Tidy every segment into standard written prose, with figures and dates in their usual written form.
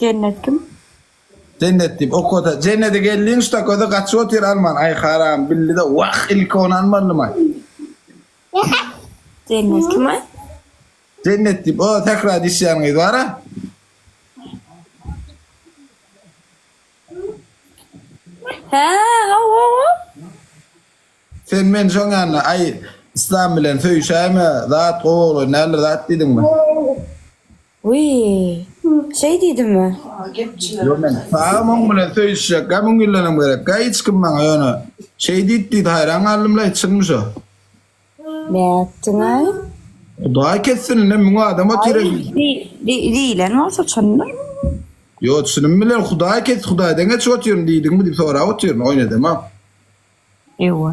Jennet kim? Jennet diýip okata. Jennede geldiň şu takoda gaçyp otyr alman. Aý haram bildi-de wah ilki ony almalymaý. Jennet kim-aý? Jennet diýip o sähra düşýän gyz bar-a. Hä, hawa hawa. Sen men şoň ýanyna aý Yslam bilen söýüşäýme zat gowy oglan däldir zat diýdiňmi? Wiý, şeý diýdimmi? Ýok men sagam oň bilen söýüşjekkä müň ýyldanam gerekkä hiç kim maňa ýöne şeý diýip diýdi haýran galdymlaý çynmy şo? Nätdiňaý? Hudaý kessin indi müň adam otyr Aý diýlen bolsa çyndyr. Ýok çynym bilen Hudaý kes Hudaýdan geçip otyryn diýdiňmi diýip sorap otyryn oýun edemok. Ewa.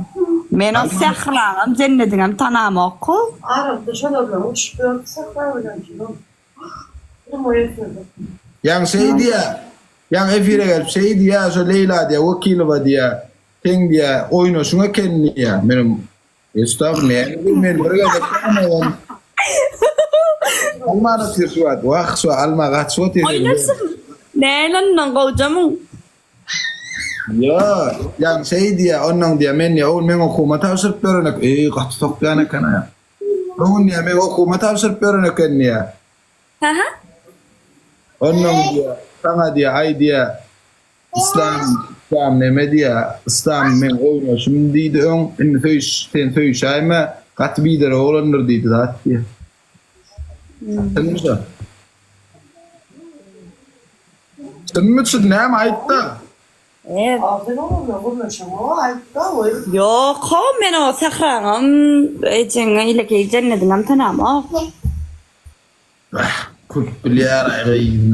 Men o sähraňam jennediňem tanamok-how. Aralykda şolar bilen urşup ýördi Sähra bilen şular. Durma ýetirdi. Ýaňy şeý diýýä. Ýaňy efire gelip şeý diýýä, şo Leýla diýýä, Wekilowa diýýä, seň diýýä, oýnaşyň eken diýýä. Menem Estagfur näme diýeyim men bir gezek oýnaýan. Alman otyr şu wagt. Wah şu alma gaçyp otyr. Oýnaşym. Näle ondan gowjamyň. Ýok, ýaňy şeý diýýä, onnoň diýýä, men diýýä, ol meň okuwyma tabşyryp ýören eken. Eý, gaty sokýan eken-aý. O gün diýýä, meň okuwyma tabşyryp ýören eken diýýä. Haha. Onnoň diýýä, saňa diýýä, aý diýýä, Yslam, Yslam neme diýýä, Yslam meň oýnaşym diýdi öň, indi söýüş, sen söýüşäýme, gaty biderek oglandyr diýdi zat diýýä. Çynmy şo? Çynmy çyn näme aýtda. Ýok how men o sähraňam ejeňe ile jennediňem tanamok. Bah köp bilýär aý gyz.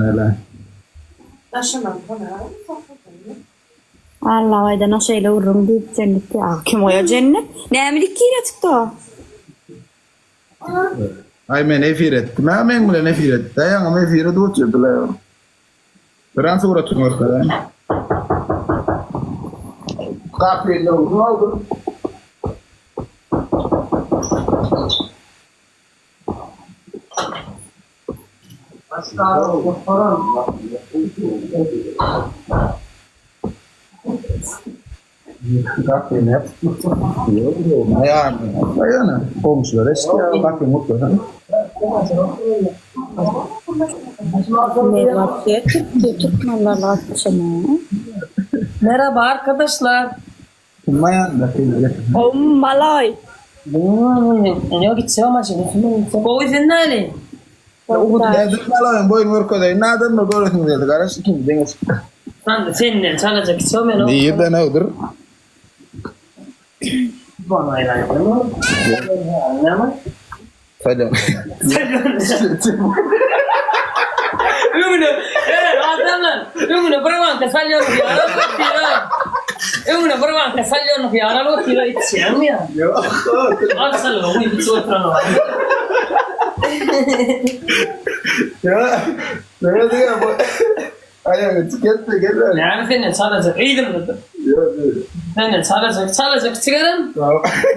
Alla aýdana şeýle gürrüň diýip jennet ýa kim oýa jennet näme diýip girýä çykdy o. Aý men efir etdim hä meň bilen efir etdi ýaňam efir edip otyrdylar. Biran suratyny görkezeýin. Gapyny uzyn aldyr. Goňşular eşitýär, gapyňy gulplasaň. Merhaba arkadaşlar. Kim aýanda Gowmy maloý. Ýok gitjek maşyn. Gowy sen näli? Nädip maloýyň boýuny görkezeýin adamlar göresiňiz geldi garaş ikimiz deňeşip. Sen senden çalaja kiçi men o. Nirden öwdür? Salam. Öňüne, ey adamlar, öňüne bir banka salýan ýaral otyr. Öňüne bir banka salýan ýaral otyr, içýäňmi ýa? Ýok. Al salga, guýup içip oturan. Ýa, näme diýýär bu? Aýagyny çeketme gel bäri. Näme senden çalajak yzymda dur. Ýok ýok. Senden çalajak çalajak çigerim.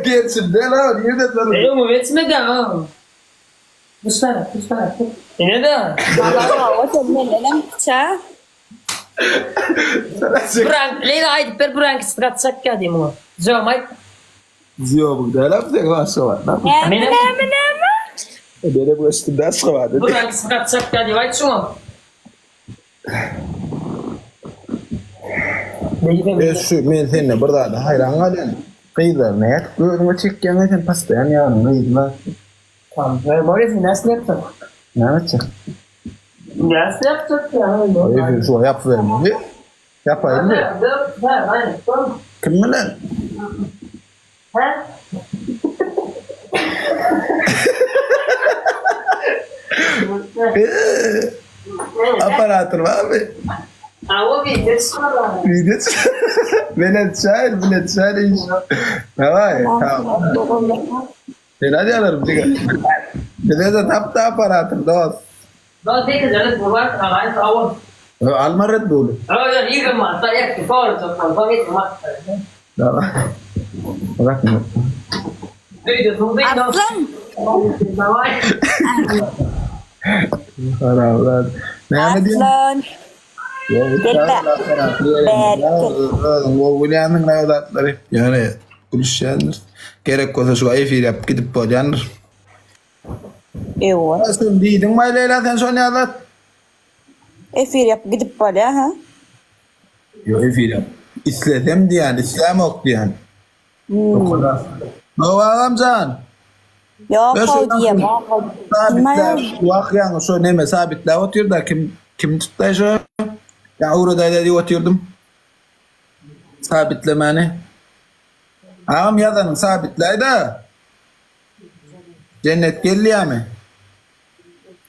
Gelşim däl ha nirde çalajak. Eý öňe geçme-dä. Düş tarap düş tarap. Ine-de. Hawa sen mendenem kiçä. Buran Leýla aýdyp ber buran kiçi gaçjak ýa diý muňa. Zöm aýt. Zýobyň däl a bize Aşgabatda. Näme näme näme? Menem göçdüm-de Aşgabada. Buran kiçi gaçjak ýa diýip aýt şuňa. E şu men sende bir zada haýran galýan. Gyzlar nädip özüňe çekýäňä sen postoýan ýanyňda gyz bar. Tamam. Näme näsini ýapjak? Näme etjek? Näsini ýapjak ýa? Eý şu ýapyp bermeli. Ýapaýynmy? Kim bilen? Hä? Operator barmy? Hawa wideo çykarýar. Wideo çyk. Belent şaýyr, belent şaýyr iş. Daway, tamam. Sen alýarlar jiger. Bize-de tap-da operator dost. Dost sekiz Red Bull bar, alaýyn sag bol. Ýok, alma Red Bully. Ýok, ýok, 20 manatda ertir sorajak bolsaň 20 manat berjek. Daway. Rahmet. Öýde suw Arslan. Daway. Haramzada. Näme diýýäň? Arslan. Ýok, Gelme. Özüň gowy bilýänsiň näme zatlary. Ýöne gülüşýändir. Gerek bolsa şu efir ýapyp gidip bolýandyr. Ewa. Sen diýdiňmi Leýla sen şony ýazat? Efir ýapyp gidip bolýar, ha? Ýok, efir ýap. Islesem diýýän, islämok diýýän. Ýok agamjan. Ýok, how diýemok. Sabitläp, wah ýaňy şo neme sabitläp otyrda kim kim tutdaý şo? Ýa öwredäýdä diýip otyrdym. Sabitlemäni. Agam ýazanyň sabitläýdä. Jennet gelýämi?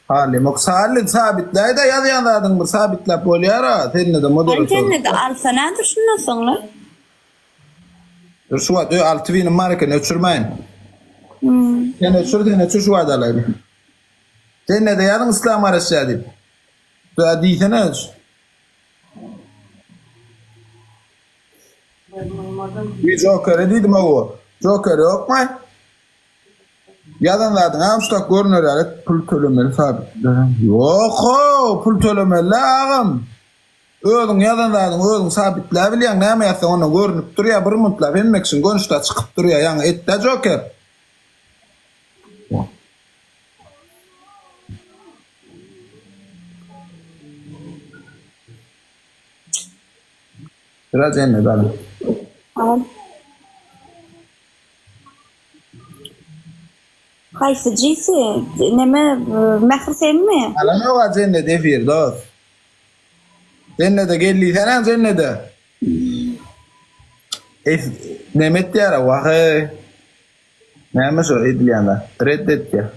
Halimok Sally sabitläýdä ýazýan zadyň bir sabitläp bolýara sende-de moderator. Jennedi alsa nädir şundan soňra? Dur şu wagt öý alty binim bar eken öçürmäýin. Sen öçür sen öçür şu wagt alaýyn. Sen ne ýazyň yslam garaşýar diýip. Dur diýsene. Bir Jokere diýdim o. Joker ýokmy? Ýazan zadyň agam şutak görüner ýaly pul tölemeli sabit. Ýok-ow, pul tölemeli agam. Özüň ýazan zadyňy özüň sabitläbilýäň näme ýazsaň onda görünip durýa bir muntlap hemme kişiň gönüşda çykyp durýa ýaňy etdä joker. Biraz enne dal. Al. Haýsy jisi? Neme Mähir senmi? Alanok a jennet efir dos. Jennede gel diýsene jennede. Es neme etýär waheý. Näme şo edilýän zat? Red etýär.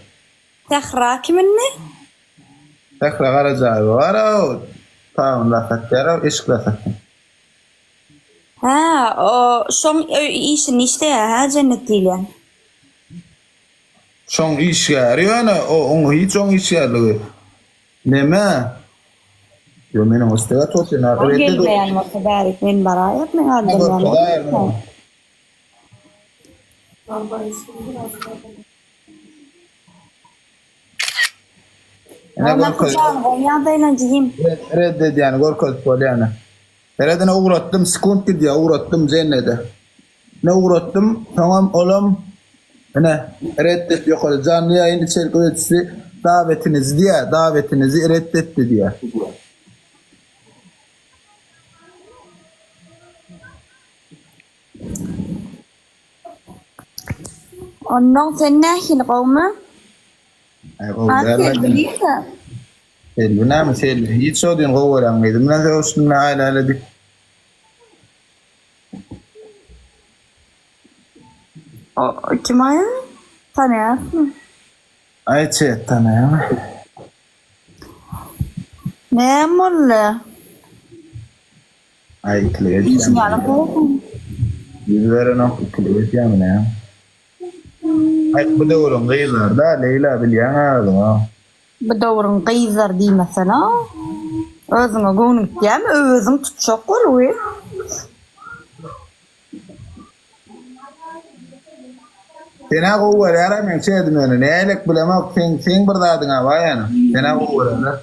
Sähra kim indi? Sähra Garajaýewa bar-ow. Sabyn zat satýar-ow, eşik zat satýar. Hä, o şoň işini işleýär hä Jennet diýilýän. Şoň işgäri ýöne o oň hiç oň işgärligi. Neme? Ýo meniň üstüme totyna Ol gelmeýän bolsa bärik men baraýak meň aldanýan. Red edýäni görkezip bolýany. Seredine ugratdym sekunt gidýär ugratdym jennede. Ne ugratdym soňam olam ine red et ýokary janly ýaýyn içerik üreticisi dawetinizi diýýär dawetinizi red etdi diýýär. Onnoň sen nähili gowmy? Aý gowy däl Selbi nirde? Selbi näme Selbi hiç o düýn gowy görýän gyzym bilen sögüşdim ne aýla aýla diýip. O kim aýa? Tanaýasmy? Aý çet tanaýan. Näme boldy? Aý ikilik edýän. Ýüz berenok ikilik edýämi näme? Aý bu döwrüň gyzlary-da Leýla bilýäň-ä özüň-ä. Bu döwrüň gyzlary diýmesene. Özüňe göwnüň gitýämi? Özüň tutjak bol we. Sen-ä gowy görýär-ä meň çedim ýöne nälik bilemok seň seň bir zadyň-a bar ýöne. Sen-ä gowy görerler.